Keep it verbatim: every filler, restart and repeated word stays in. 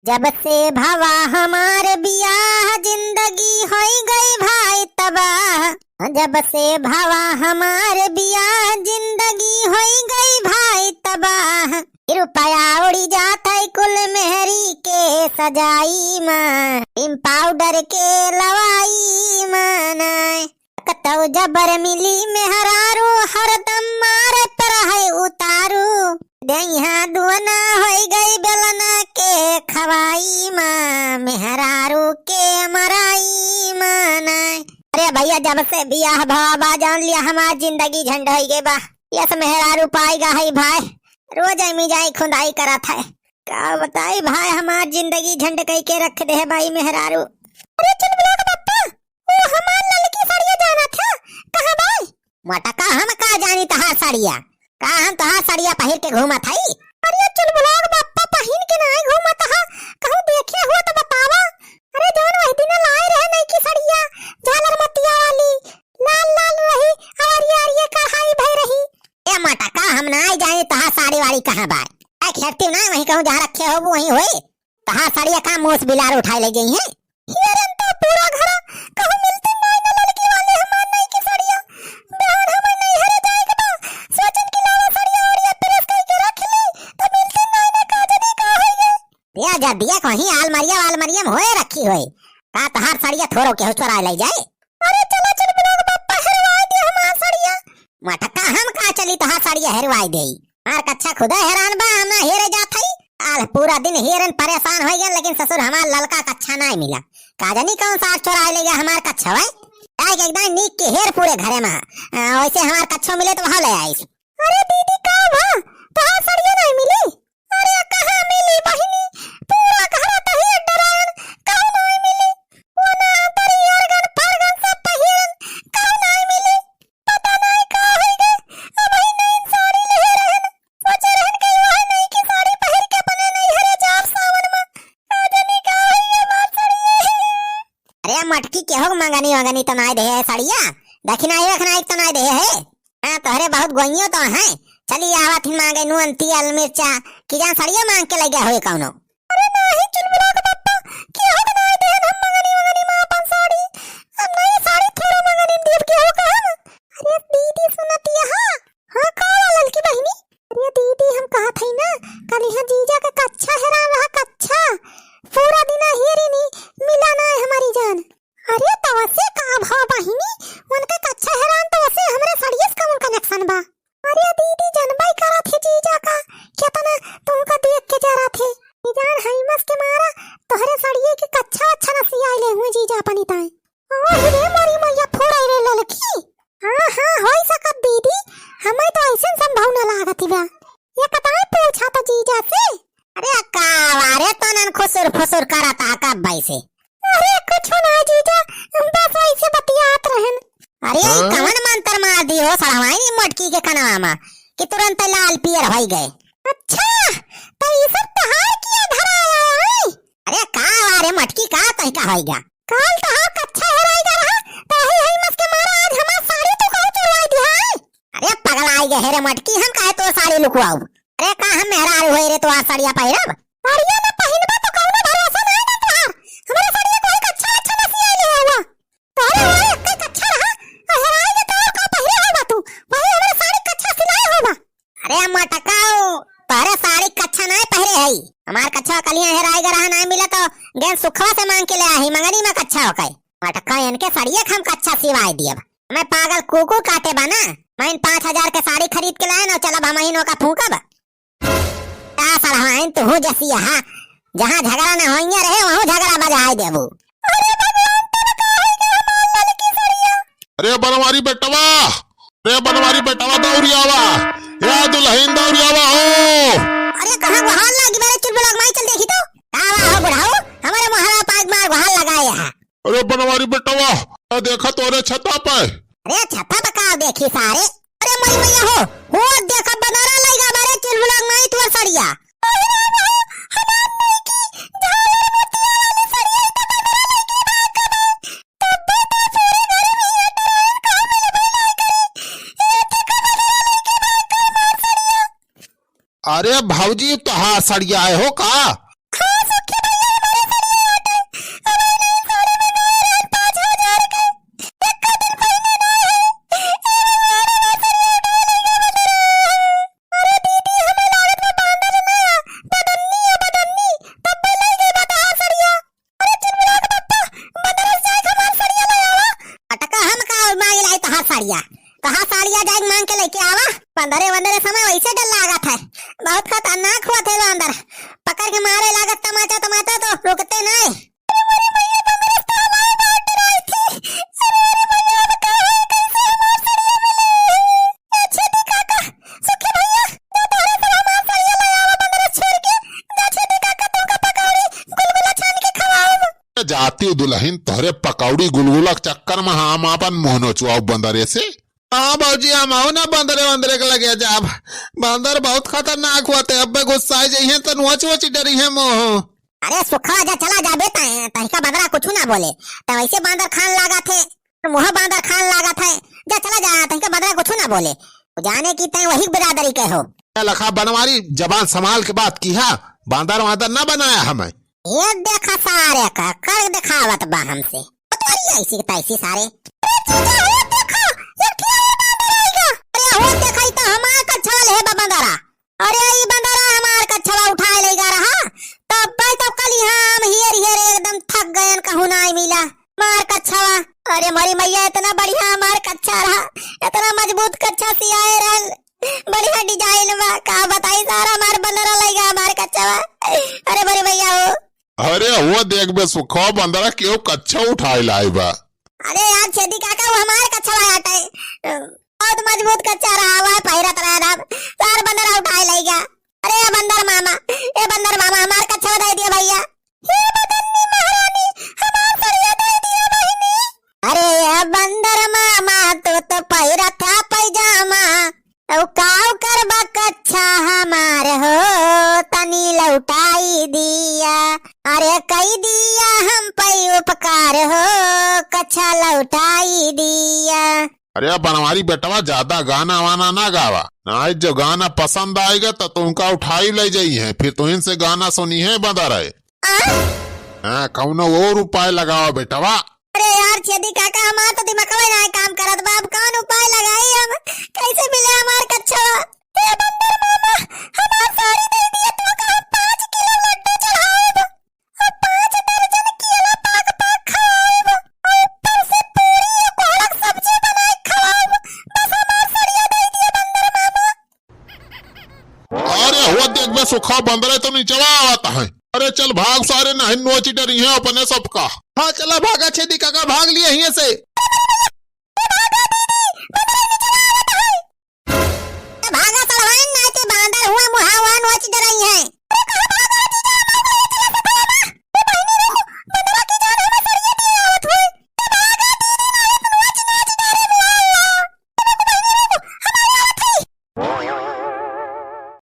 जब से भवा हमार बियाह, जिंदगी होई गई भाई तबाह। जब से भवा हमार बियाह, जिंदगी होई गई भाई तबाह। रुपया उड़ी जात है कुल मेहरी के सजाई मा, क्रीम पाउडर के लवाई मा नाय। कतौ जबर मिली मेहरारू, हरदम मारे पर है उतारू। देहिया दुअना होई गई बेलना के खवाई मा, मेहरारू के मराई मा नाय। अरे भइया, जब से बियाह भवा बा, जान लिया हमार जिंदगी झंड होई गई बा। यस मेहरारू पाई गा है भाई, रोज एमी जाई खुदाई करत है। का बताई भाई, हमार जिंदगी झंड कई के रख दे है भाई मेहरारू। अरे चुलबुला के बप्पा, ओ हमार ललकी सड़िया जानत ह, कहाँ बाय? मोटका, हम का जानी तहार सड़िया? का हम तहार सड़िया पहिर के घूमत हई? अरे चुलबुला के बप्पा, पहिन के नाई घूमत ह, कहूँ देखे हुआ तो बतावा। अरे जौन वही दिन लाए रहे नई की सड़िया, झालर मोतिया वाली, लाल लाल रही, अरिया अरिया कढ़ाई भई रही। ए मोटका, हम नाई जानी तहार साड़ी वाड़ी कहाँ बाय। ए खेरती ना, वहीं कहूँ जहाँ रखे होबू वहीं होई। तहार सड़िया का मूस बिलार उठाए ले जइहें? हियरन तो पूरा घरा, कहूँ मिलते नाई न ललकी वाली हमार नई की सड़िया। बिहान हमें नैहरे जाए के बा, सोचन की लावा सड़िया ओड़िया प्रेस कई के रख ली, तो मिलते नाई न का जनी का होई गे। दिया जा दिया, कहीं आलमारिया वालमारिया में होए रखी होए। का तहार सड़िया थोरो केहू चोराए ले जाए? अरे चला चुलबुला के बप्पा, हेरवाए दिया हमार सड़िया। मटका, हम का चली तहार सड़िया हेरवाए देई? हमार कच्छा खुदा हैरान बा, हम ना हेरे जात हई। आल पूरा दिन हेरन परेशान होई गए, लेकिन ससुर हमार ललका कच्छा नाई मिला। का जानी कौन सा चोराए ले गया हमार कच्छा, भाई। जाए के एकदम नीक के हेर पूरे घरे में। आ, वैसे हमार कच्छो मिले तो वहाँ ले आइस। अरे दीदी, का भा? तहार सड़िया नाई मिली? अरे कहाँ मिली बहिनी? पूरा घरा तही डरायन, कहूँ नाई मिली। वो ना अंतरी अरगन फरगन सब पहिरन, कहूँ नाई मिली। पता नाई का होई गे, अबही नई साड़ी लेहे रहन। सोचे रहन कि वह नई की साड़ी पहिर के अपने नैहरे जाब सावन में। का जानी का होई गे हमार सड़िया। अरे मटकी, केहू के मंगनी वंगनी तो नाई देहे है सड़िया, दखिनाई वखिनाई तो नाई देहे है। हाँ, तोहरे बहुत गोइयों तो हैं। चली आवत ही मांगे नून, तेल, मिर्चा, कि जान सड़िया मांग के ले गया होए कौनो। अरे नाही चुलबुला के बप्पा, केहू के नाई देहन हम मंगनी वंगनी में अपन साड़ी। हम नई साड़ी थोड़ो मंगनी में देब केहू के हम। अरे दीदी सुनत यहा? हाँ, का बा ललकी बहिनी? अरे दीदी, हम कहत हई ना, कल यहाँ जीजा के कच्छा हेरान रहा, कच्छा। पूरा दिन हेरी नी, मिला नाई हमारी जान। अरे तवसे का भा बहिनी, उनके कच्छा हेरान तवसे हमरे सड़ियस कौन connection बा? अरे दीदी, जनबई करत है जीजा का, केतना तुमका देख के जरत है। ई जान हैमस के मारा तोहरे सड़िये के कच्छा अच्छा न सियाइले हुए जीजा अपनी ताई। ओह रे मोरी मैया, फोड़े रे ललकी। हाँ, हाँ, होई सकत दीदी, हमें तो ऐसन संभावना लागत बा। ये कताई पूछा तो जीजा से। अरे का वा रे, तनन खुसुर फुसुर करत आ कब से? अरे कुछ ना जीजा, हम बस ऐसे बतियात रहन। अरे ई हाँ? कवन मंत्र मार दी हो सड़वाइन ई मोटकी के कनवा मा कि तुरंत लाल पियर होई गए। अच्छा, तो ई सब तहार किया धरा आया है? अरे का वा रे मोटकी, का तोहिका होई गया? काल तहार कच्छा हेराई गा रहा, ताही हैमस के मारा आज हमार साड़ी तू कहूँ चुरवाई दिहा है? अरे पगलाई गए हे रे मटकी, हम काहे तोर साड़ी लुकवाऊ? अरे का हम मेहरारू होई रे तोहार सड़िया पहिरब? सड़िया न पहिनबा तो कौनो भरोसा नाई ना तोहार। हमरे सड़िया कोई कच्छा अच्छा न सियाइले हुआ। तोहरे हुआ एक्के कच्छा रहा, आ हेराई गए तो का पहिरे होबा तू? वही हमरे साड़ी कच्छा सिलाए होबा। अरे मटकाऊ, तोहरे साड़ी कच्छा नाई पहिरे हई। हमार कच्छा कलिया हेराई गा रहा नाई मिला तो गेन सुखवा से मांग के ले आही, मंगनी मा कच्छा होके। मटका इनके सड़िया के हम कच्छा सिवाई दियब। हमें पागल कुकुर काटे बा ना। मैं इन पाँच हजार के साड़ी खरीद के लाए ना, चलब हम इनो का फूंकब। का सड़वाइन तू हूँ जसिया, हाँ? जहाँ झगड़ा ना होइया रहे, वहूँ झगड़ा बजाए देबू। अरे भगवान, तब का होई गा हमार ललकी सड़िया? अरे बनवारी बेटवा, अरे बनवारी बेटवा, दौरी आवा। ए दुल्हन दौरी आवा हो। अरे कहाँ गोहार लागी बा रे चुलबुला के माई, चल देखी तो। का बा हो बुढ़ाऊ, हमारे मोहरा पाग मार गोहार लगाए है। अरे बनवारी बेटवा, आ देखा तोरे छता पे। अरे छता पे का देखी सारे? अरे मई मैया हो, हो देखा बनरा लइगा बा रे चुलबुला के माई तोर सड़िया। अरे बाबा, हमार नइकी झालर मोतिया वाली सड़िया तो बनरा लइकी भाग गबे। तब्बे तो पूरे घर में ये डरायन कहाँ मिलबे नाई करी। ये देखा बनरा लइकी भाग गबे हमार सड़िया। अरे भौजी, तोहार सड़िया है हो का? हाँ सखी भैया, या, कहा साड़िया जाइके मांग के लइके आवा। बंदरे वंदरे समय वइसे डर लागत है, बहुत खतरनाक होत है बंदर। पकड़ के मारे लागत तमाचा तमाचा तो रुकते नहीं। अरे मोरी मैया, बंदर तो हमार बहुत डराई थी। अरे मोरी मैया, अब का होई, कैसे हमार सड़िया मिली? ए छेदी काका, सुखी भैया, जा तोहरे सब हमार सड़िया ले आवा बंदर छोड़ के। जा छेदी काका, तुमका पकौड़ी गुलगुला छान के खवाओ। जाती दुलहिन, तोहरे पकौड़ी गुलगुला के चक्कर में हम आपन मुंह नोचवाओ बंदरे से। हाँ भौजी, हम आओ ना बंदरे वंदरे के लगे जाब। बंदर बहुत खतरनाक होत है, अब्बे गुस्साए जइहें तो नोच वोच डरिहें मुंह। अरे सुखा जा, चला जाबे तैं, तहिका बंदरा कुछ ना बोले। तैं वइसे बंदर खान लागत है, मुंह बंदर खान लागत है। जा चला जा, तहिका बंदरा कुछ ना बोले। जाने कि तैं वही बिरादरी के हो। ए लखा बनवारी, जबान संभाल के बात किहा, बंदर वंदर ना बनाया हमें। ये देखा सारे का कर दिखावत बा हमसे। तोरी ऐसी की तैसी सारे। अरे जीजा हो देखो, एक ठे और बंदर आइगा। अरे हो देखा, ई तो हमार कच्छा वाले है बा बंदरा। अरे ई बंदरा हमार कच्छवा उठाए लइगा रहा। तब भाई तब कल यहाँ हम हेर हेर एकदम थक गयन, कहूँ नाहीं मिला। हमार कच्छवा। अरे मोरी मैया, इतना बढ़िया हमार कच्छा रहा, इतना मजबूत कच्छा सियाए रहल, बढ़िया design बा, का बताई सारा हमार बंदरा लइगा हमार कच्छवा। अरे मोरी मैया हो। अरे वो देख बे सुखवा, बंदरा केहू कच्छा उठाए लाए बा। अरे यार छेदी काका, वो हमार कच्छवा आटे, बहुत मजबूत कच्छा रहा, वह पहिरत रहे ना, सार बंदरा उठाए लइगा। अरे ए बंदर मामा, ए बंदर मामा, हमार कच्छवा दे दिया भैया। हे बदन्नी महारानी, हमार सड़िया दे दिया बहिनी। अरे ए बंदर मामा, तू तो पहिरत हा पैजामा, औ काव करबा कच्छा हमार हो, तनी लौटाई दिया। अरे कई दिया हम पै उपकार हो, कच्छा लौटाई दिया। अरे बनवारी बेटवा, ज्यादा गाना वाना ना गावा, नाहीं जो गाना पसंद आइगा तो तुमका उठाई लइ जइहें, फिर तुहिन से गाना सुनिहें बंदर है। आ? हाँ, कौनो और उपाय लगावा बेटवा। अरे यार छेदी काका, हमार तो दिमगवा नाहीं काम करत बा, अब कौन उपाय लगाई हम, कैसे मिले हमार कच्छवा? हे बंदर मामा, हमार साड़ी दे दिया, तुमका हम पाँच किलो लड्डू चढ़ाएब। अब पाँच दर्जन केला पाक पाक खवाएब, और ऊपर से पूरी और कोहड़ा के सब्जी बनाए खवाएब। बस हमार सड़िया दे दिया बंदर मामा। अरे हो देख बे सुखा, बंदरे तो निचवा आवत है। अरे चल भाग सारे, नाहीं नोची डरिहें अपने सबका। हाँ चला भागा छेदी काका, भाग लिया हियाँ से।